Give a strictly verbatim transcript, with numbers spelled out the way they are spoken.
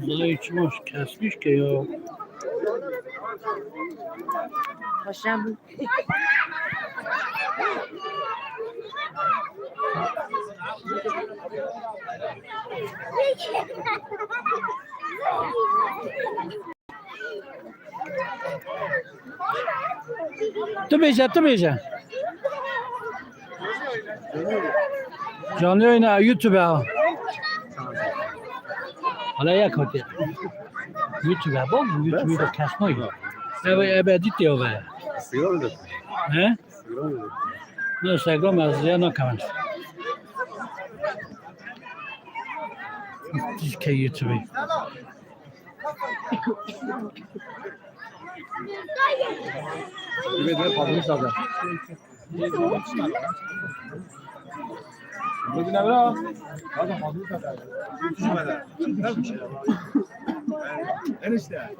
Uzay çima kesmiş ki ya. Paşam. Tu bêje, tu bêje. Canlı yayına YouTube ya. Hala ya kötü. YouTube ya, bak YouTube da kesmeyi. Ebe, ebe edit ya be. Instagram da. He? Instagram da. Ne Instagram ya, ya ne kamera. Diz ki YouTube. Enişte.